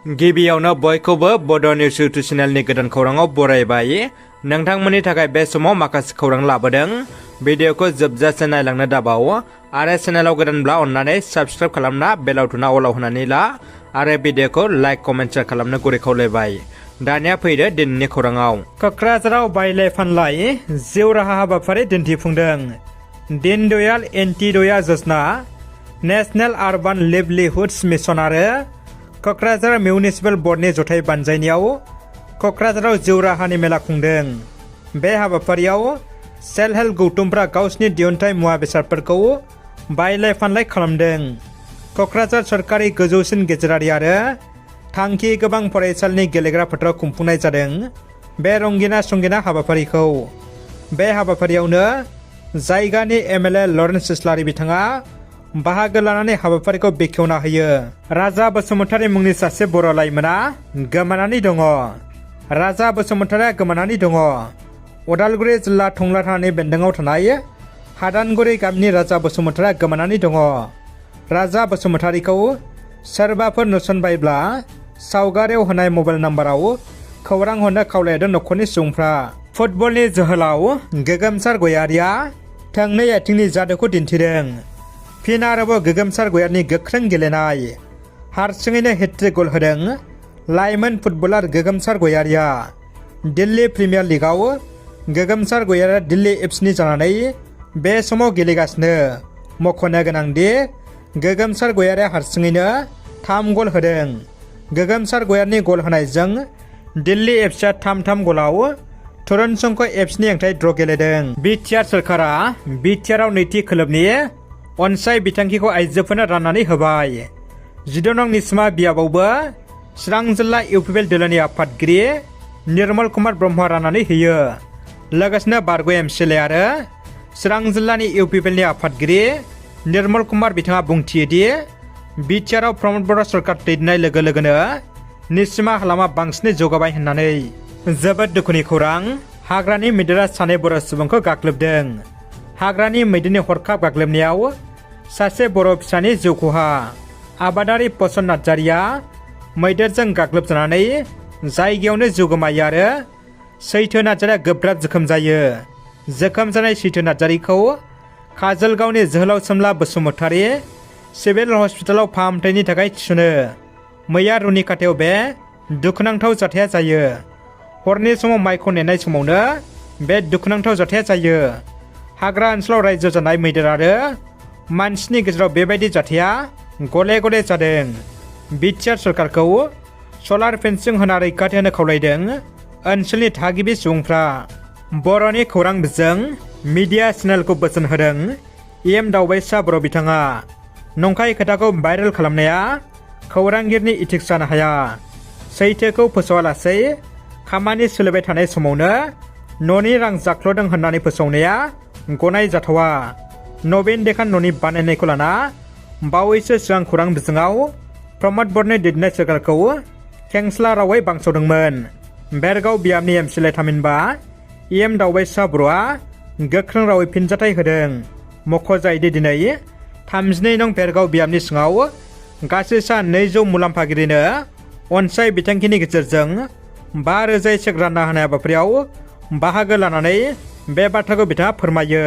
गिबियावनो बयखौबो बड' निउस इउटुब चेनेलनि गोदान खौराङाव बरायबाय। नोंथांमोननि थाखाय बे समाव माखासे खौरां लाबोदों। भिडिअखौ जोबजासे नायलांनो दाबाव आरो चेनेलाव गोदानब्ला अन्नानै साबस्क्राइब खालामना बेल आइकनआ अलाव होनानै ला आरो भिडिअखौ लाइक कमेन्ट शेयार खालामनो गुरै खावलायबाय। दानिया फैदो दिनैनि खौराङाव। क'क्राझाराव बायलाय फानलाय जिउ राहा हाबाफारि दिन्थिफुंदों दीनदयाल एन्टिदया जजना, नेशनेल आर्बान लिभलिहुड्स मिशन आरो क'क्राझार मिउनिसिपेल बर्डनि जथाय बानजायनायाव क'क्राझाराव जिउ राहानि मेला खुंदों। बे हाबाफारियाव सेल्फ हेल्प गौथुमफ्रा गावसिनि दिहुनथाय मुवा बेसादफोरखौ बायलाय फानलाय खालामदों। क'क्राझार सरकारि गोजौसिन गेजेरारि आरो थांखि गोबां फरायसालिनि गेलेग्रा फोथाराव खुंफुंनाय जादों बे रंगिना संगिना हाबाफारिखौ। बे हाबाफारियावनो जायगानि एमएलए लरेन्स इस्लारि बिथाङा बाहागो लानानै हाबाफारिखौ बेखेवना होयो। राजा बसुमतारी मुंनि सासे बर' लाइमोना गोमानानै दङ। राजा बसुमतारीया गोमानानै दङ। उदालगुरि जिल्ला टंला थानानि बेन्दोङाव थानाय हादानगुरि गामिनि राजा बसुमतारीया गोमानानै दङ। राजा बसुमतारीखौ सोरबाफोर नुसनबायब्ला सावगारियाव होनाय मबाइल नाम्बाराव खौरां हरनो खावलायदों न'खरनि सुबुंफ्रा। फुटबलनि जोहोलाव गोगोमसार गयारिया थोंनै आथिंनि जादुखौ दिन्थिदों। फिन आरोबाव गोगोमसार गयारिनि गोख्रों गेलेनाय। हारसिङैनो हेट्रिक गल होदों लाइमोन फुटबलार गोगोमसार गयारिया। दिल्ली प्रिमियार लिगआव गोगोमसार गयारिया दिल्ली एफसिनि जानानै बे समाव गेलेगासिनो। मख'नो गोनांदि गोगोमसार गयारिया हारसिङैनो 3 गल होदों। गोगोमसार गयारिनि गल होनायजों दिल्ली एफसिया 3-3 गलाव तुरनसंख एफसिनि हेंथायै द्र' गेलेदों। बिटिआर सोरखारा बिटिआरआव नैथि खोलोबनि अनसाय बिथांखिखौ आइजोफोरनो राननानै होबाय। 16 नं निसिमा बियाबावबो चिरां जिल्ला इउपिपिएल दोलोनि आफादगिरि निर्मल कुमार ब्रह्मआ राननानै होयो। लोगोसेनो बारग' एमसिएलए आरो चिरां जिल्लानि इउपिपिएलनि आफादगिरि निर्मल कुमार बिथाङा बुंथियोदि बिटिआरआव प्रमद बर' सरकार दैदेननाय लोगो लोगोनो निसिमा हालामा बांसिनै जौगाबाय होननानै। जोबोद दुखुनि खौरां, हाग्रानि मैदेरा सानै बर' सुबुंखौ गाग्लोबदों। हाग्रानि मैदेरनि हरखाब गाग्लोबनायाव सासे बर' फिसानि जिउ खहा। आबादारि पसन नार्जारिया मैदेरजों गाग्लोबजानानै जायगायावनो जिउ गोमायो आरो सैथो नार्जारिया गोब्राब जोखोम जायो। जोखोम जानाय सैथो नार्जारिखौ काजलगावनि जोहोलाव सोमला बसुमतारी सिभिल हस्पिटालाव फाहामथायनि थाखाय थिसनो। मैया रुनिकाटायाव बे दुखुनांथाव जाथाया जायो। हरनि समाव माइखौ नेनाय समावनो बे दुखुनांथाव जाथाया जायो। हाग्रा ओनसोलाव रायजो जानाय मैदेर आरो मानसिनि गेजेराव बेबायदि जाथाया गले गले जादों। बिटिआर सरकारखौ सलार फेन्सिं होना रैखाथि होनो खावलायदों ओनसोलनि थागिबि सुबुंफ्रा। बर'नि खौरां बिजों मिडिया चेनेलखौ बोसोन होदों एम दावबायसा बर' बिथाङा। नंखाय खोथाखौ भाइरेल खालामनाया खौरांगिरिनि इथिक्स जानो हाया। सैथोखौ फोसावालासै खामानि सोलिबाय थानाय समावनो न'नि रां जाख्ल'दों होननानै फोसावनाया गनायजाथावा। नवीन देखान न'नि बानायनायखौ लाना बावैसो सिगां खौरां बिजोङाव प्रमद बर'नि दैदेननाय सोरखारखौ खेंस्ला रावै बांसावदोंमोन। बेरगाव बियाबनि एमसिएलए थामहिनबा एम दावबायसा बर'आ गोख्रों रावै फिनजाथाय होदों। मख'जायोदि दिनै 32 नं बेरगाव बियाबनि सिङाव गासै सा 200 मुलाम्फागिरिनो अनसाय बिथांखिनि गेजेरजों 5,000 चेक रानना होनाय हाबाफारियाव बाहागो लानानै बे बाथ्राखौ बिथाङा फोरमायो।